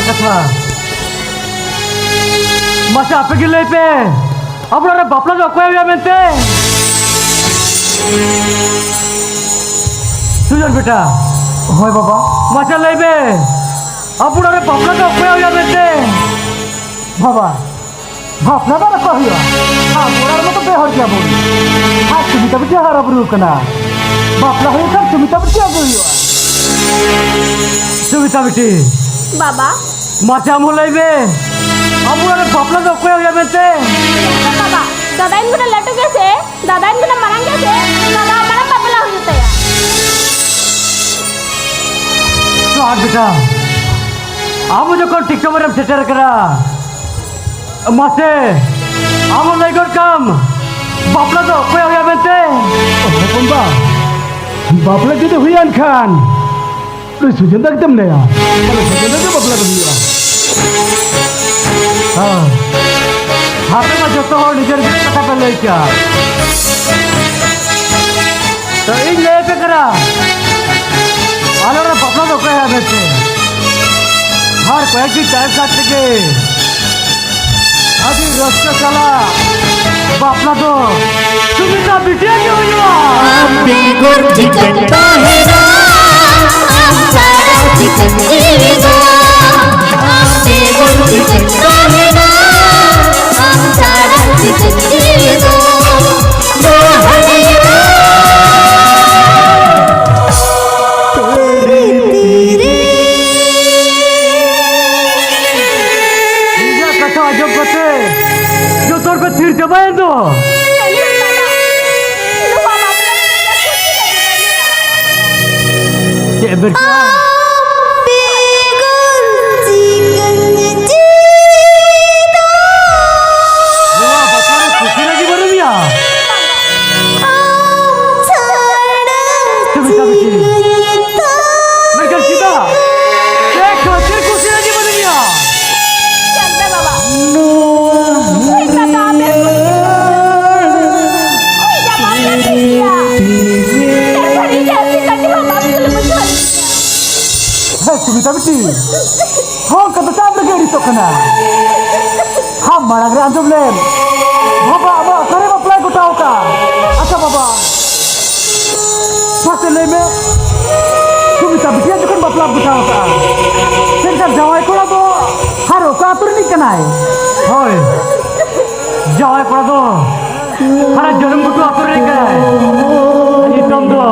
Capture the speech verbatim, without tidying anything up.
ᱠᱟᱛᱷᱟ᱾ ᱢᱟᱥᱮ ᱟᱯᱮ ᱜᱮ ᱞᱟᱹᱭ ᱯᱮ, ᱟᱵᱚ ᱚᱲᱟᱜ ᱨᱮ ᱵᱟᱯᱞᱟ ᱫᱚ ᱚᱠᱚᱭ ᱦᱩᱭᱩᱜᱼᱟ ᱢᱮᱱᱛᱮ? ᱥᱩᱡᱚᱱ ᱵᱮᱴᱟ᱾ ᱦᱳᱭ ᱵᱟᱵᱟ᱾ ᱢᱟᱥᱮ ᱞᱟᱹᱭ ᱢᱮ, ᱟᱵᱚ ᱚᱲᱟᱜ ᱨᱮ ᱵᱟᱯᱞᱟ ᱫᱚ ᱚᱠᱚᱭ ᱦᱩᱭᱩᱜᱼᱟ ᱢᱮᱱᱛᱮ? ᱵᱟᱵᱟ, ᱵᱟᱯᱞᱟ ᱫᱚ ᱚᱠᱚᱭ ᱦᱩᱭᱩᱜᱼᱟ? ᱟᱵᱚ ᱚᱲᱟᱜ ᱨᱮᱢᱟ ᱛᱚ ᱯᱮ ᱦᱚᱲ ᱜᱮᱭᱟ ᱵᱚᱱ᱾ ᱟᱨ ᱥᱩᱢᱤᱛᱟ ᱵᱤᱴᱤ ᱦᱟᱨᱟ ᱵᱩᱨᱩ ᱠᱟᱱᱟ᱾ ᱵᱟᱯᱞᱟ ᱦᱩᱭᱩᱜ ᱠᱷᱟᱱ ᱥᱩᱢᱤᱛᱟ ᱵᱤᱴᱤ ᱟᱹᱜᱩ ᱦᱩᱭᱩᱜᱼᱟ᱾ ᱥᱩᱢᱤᱛᱟ ᱵᱤᱴᱤ᱾ ᱵᱟᱵᱟ᱾ ᱢᱟᱪᱷᱟ ᱟᱢ ᱦᱚᱸ ᱞᱟᱹᱭ ᱢᱮ, ᱟᱵᱚ ᱚᱲᱟᱜ ᱨᱮ ᱵᱟᱯᱞᱟ ᱫᱚ ᱚᱠᱚᱭ ᱦᱩᱭᱩᱜᱼᱟ ᱢᱮᱱᱛᱮ? ᱵᱟᱵᱟ, ᱫᱟᱫᱟ ᱤᱧ ᱠᱷᱚᱱᱟᱜ ᱞᱟᱹᱴᱩ ᱜᱮᱭᱟ ᱥᱮ? ᱫᱟᱫᱟ ᱤᱧ ᱠᱷᱚᱱᱟᱜ ᱢᱟᱨᱟᱝ ᱜᱮᱭᱟ ᱥᱮ? ᱫᱟᱫᱟ ᱢᱟᱨᱟᱝ ᱵᱟᱯᱞᱟ ᱦᱩᱭᱩᱜ ᱛᱟᱭᱟ᱾ ᱛᱚ ᱟᱨ ᱵᱮᱴᱟ, ᱟᱵᱚ ᱡᱚᱠᱷᱚᱱ ᱴᱷᱤᱠ ᱥᱚᱢᱚᱭ ᱨᱮᱢ ᱥᱮᱴᱮᱨ ᱠᱟᱱᱟ, ᱢᱟᱥᱮ, ᱟᱢ ᱦᱚᱸ ᱞᱟᱹᱭ ᱜᱚᱫ ᱠᱟᱢ, ᱵᱟᱯᱞᱟ ᱫᱚ ᱚᱠᱚᱭᱟᱜ ᱦᱩᱭᱩᱜᱼᱟ ᱢᱮᱱᱛᱮ? ᱦᱚᱯᱚᱱ ᱵᱟ, ᱵᱟᱯᱞᱟ ᱡᱩᱫᱤ ᱦᱩᱭᱮᱱ ᱠᱷᱟᱱ, ᱱᱩᱭ ᱥᱩᱡᱚᱱ ᱫᱟ ᱮᱠᱫᱚᱢ ᱞᱟᱹᱭᱟ, ᱛᱟᱦᱞᱮ ᱥᱩᱡᱚᱱ ᱫᱟ ᱜᱮ ᱵᱟᱯᱞᱟ ᱫᱚ ᱦᱩᱭᱩᱜᱼᱟ᱾ ᱦᱮᱸ, ᱟᱯᱮ ᱢᱟ ᱡᱚᱛᱚ ᱦᱚᱲ ᱱᱤᱡᱮᱨ ᱱᱤᱡᱮᱨ ᱠᱟᱛᱷᱟ ᱯᱮ ᱞᱟᱹᱭ ᱠᱮᱜᱼᱟ᱾ ᱛᱚ ᱤᱧ ᱞᱟᱹᱭ ᱟᱯᱮ ᱠᱟᱱᱟ, ᱟᱞᱮ ᱚᱲᱟᱜ ᱵᱟᱯᱞᱟ ᱫᱚ ᱚᱠᱚᱭᱟᱜ ᱢᱮᱱᱛᱮ? ᱟᱨ ᱠᱚᱭᱮᱠ ᱫᱤᱱ ᱛᱟᱭᱚᱢ ᱠᱷᱟᱱ ᱛᱮᱜᱮ ᱟᱹᱰᱤ ᱨᱟᱹᱥᱠᱟᱹ ᱥᱟᱞᱟᱜ ᱵᱟᱯᱞᱟ ᱫᱚ ᱥᱩᱢᱤᱛᱟ ᱵᱤᱴᱤᱭᱟᱜ ᱜᱮ ᱦᱩᱭᱩᱜᱼᱟ᱾ ᱟᱢ ᱵᱮᱜᱚᱨ ᱴᱷᱤᱠᱟᱹᱱ ᱛᱟᱦᱮᱱᱟ, ᱟᱢ ᱥᱟᱨᱟ ᱴᱷᱤᱠᱟᱹᱱ ᱡᱤᱣᱤ ᱫᱚ᱾ ᱟᱢ ᱵᱮᱜᱚᱨ ᱴᱷᱤᱠᱟᱹᱱ ᱛᱟᱦᱮᱱᱟ, ᱟᱢ ᱥᱟᱨᱟ ᱴᱷᱤᱠᱟᱹᱱ ᱡᱤᱣᱤ ᱫᱚ᱾ ᱫᱚᱦᱲᱟᱭᱟ᱾ ᱤᱧᱟᱹᱜ ᱠᱟᱛᱷᱟ ᱟᱸᱡᱚᱢ ᱠᱟᱛᱮ ᱡᱚᱛᱚ ᱦᱚᱲ ᱯᱮ ᱛᱷᱤᱨ ᱪᱟᱵᱟᱭᱮᱱ ᱫᱚ᱾ ᱪᱮᱫ ᱮᱢ ᱢᱮᱱ ᱠᱮᱫᱟ? ᱱᱚᱣᱟ ᱵᱟᱯᱞᱟ ᱨᱮ ᱠᱩᱥᱤ ᱨᱟᱹᱡᱤ ᱵᱟᱹᱱᱩᱜ ᱢᱮᱭᱟ? ᱪᱮᱫ ᱞᱮᱠᱟ ᱵᱤᱴᱤ? ᱢᱮᱱᱠᱷᱟᱱ ᱪᱮᱫᱟᱜ? ᱪᱮᱫ ᱠᱷᱟᱹᱛᱤᱨ ᱠᱩᱥᱤ ᱨᱟᱹᱡᱤ ᱵᱟᱹᱱᱩᱜ ᱢᱮᱭᱟ? ᱪᱟᱸᱫᱟ ᱵᱟᱵᱟ, ᱱᱩᱭ ᱫᱟᱫᱟ ᱟᱵᱮᱱ ᱦᱩᱭ ᱡᱟᱢᱟ ᱟᱵᱮᱱ ᱴᱷᱤᱠ ᱜᱮᱭᱟ᱾ ᱛᱮ ᱥᱟᱹᱨᱤ ᱜᱮ ᱟᱹᱰᱤ ᱠᱟᱹᱴᱤᱡ ᱵᱟᱵᱟ ᱵᱷᱩᱞ ᱵᱩᱡᱷᱟᱹᱣ ᱞᱤᱧᱟ᱾ ᱦᱮᱸ, ᱥᱩᱢᱤᱛᱟ ᱵᱤᱴᱤ, ᱦᱚᱸ, ᱠᱟᱛᱷᱟ ᱪᱟᱯ ᱨᱮᱜᱮ ᱟᱹᱲᱤᱥᱚᱜ ᱠᱟᱱᱟ᱾ ᱟᱢ ᱢᱟᱲᱟᱝ ᱨᱮ ᱟᱸᱡᱚᱢ ᱞᱮᱢ, ᱵᱟᱵᱟ ᱟᱢᱟᱜ ᱚᱠᱟᱨᱮ ᱵᱟᱯᱞᱟᱭ ᱜᱚᱴᱟᱣ ᱠᱟᱜᱼᱟ? ᱟᱪᱪᱷᱟ ᱵᱟᱵᱟ, ᱢᱟᱥᱮ ᱞᱟᱹᱭ ᱢᱮ, ᱥᱩᱢᱤᱛᱟ ᱵᱤᱴᱤᱭᱟᱜ ᱡᱚᱠᱷᱚᱱ ᱵᱟᱯᱞᱟ ᱜᱚᱴᱟᱣ ᱠᱟᱜᱼᱟ, ᱢᱮᱱᱠᱷᱟᱱ ᱡᱟᱶᱟᱭ ᱠᱚᱲᱟ ᱫᱚ ᱟᱨ ᱚᱠᱟ ᱟᱹᱛᱩ ᱨᱤᱱᱤᱡ ᱠᱟᱱᱟᱭ? ᱦᱳᱭ, ᱡᱟᱶᱟᱭ ᱠᱚᱲᱟ ᱫᱚ ᱦᱟᱱᱟ ᱡᱟᱹᱱᱩᱢ ᱜᱷᱩᱴᱩ ᱟᱹᱛᱩ ᱨᱤᱱᱤᱡ ᱠᱟᱱᱟᱭ᱾ ᱧᱩᱛᱩᱢ ᱫᱚ